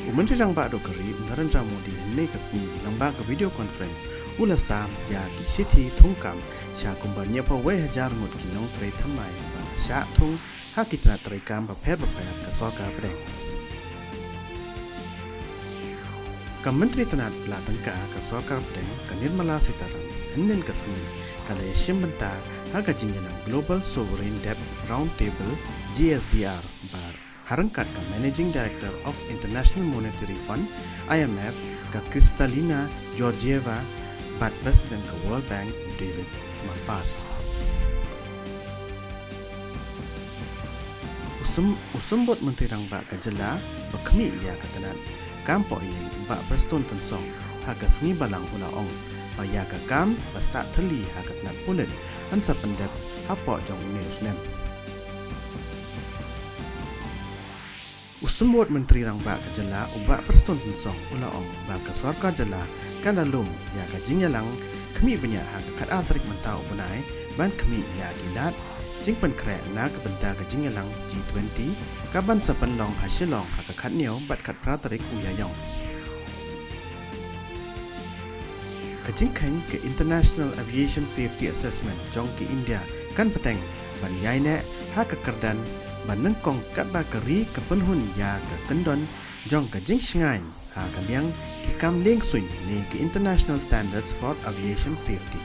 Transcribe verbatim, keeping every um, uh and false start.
U Myntri Rangbah duh ka ri u Narendra Modi hynne ka sngi lyngba ka video conference u la sam ïa ki shithi thungkam sha kumba hynñiewphew wei hajar ngut ki nongtrei thymmai ba la shah thung ha ki tnat treikam bapher bapher ka sorkar pdeng. Ka Myntri Tnat la tyngka ka sorkar pdeng ka Nirmala Sitaraman hynnin ka sngi ka la ïashim bynta ha ka jingïalang Global Sovereign Debt Roundtable, G S D R, ba ha ryngkat ka Managing Director of International Monetary Fund, I M F, ka Kristalina Georgieva bad President ka World Bank, David Malpass. U sym-, u symbud Myntri Rangbah ka jylla ba khmih ïa ka tnat kam pohïing, Bah Prestone Tynsong, ha ka sngi Balang u la ong ba ïa ka kam ba sah thylli ha ka tnat pulit yn sa pyndep hapoh jong une u snem. U symbud Myntri Rangbah ka jylla u Bah Prestone Tynsong u la ong ba ka sorkar jylla ka la lum ïa ka jingïalang khmih bniah ha ka khatar tarik mynta u bnai ban khmih ïa ki lad jingpynkhreh na ka bynta ka jingïalang G twenty kaban sa pynlong ha Shillong ha ka khathynñiew bad khatphra tarik u Ïaïong. Ka jingkheiñ ka International Aviation Safety Assessment jong ka India kan bteng ban ïaineh ha ka kyrdan ba nyngkong katba ka ri ka pynhun ïa ka kyndon jong ka jingshngaiñ ha ka liang ki kam lieng suiñ ne ka International Standards for Aviation Safety.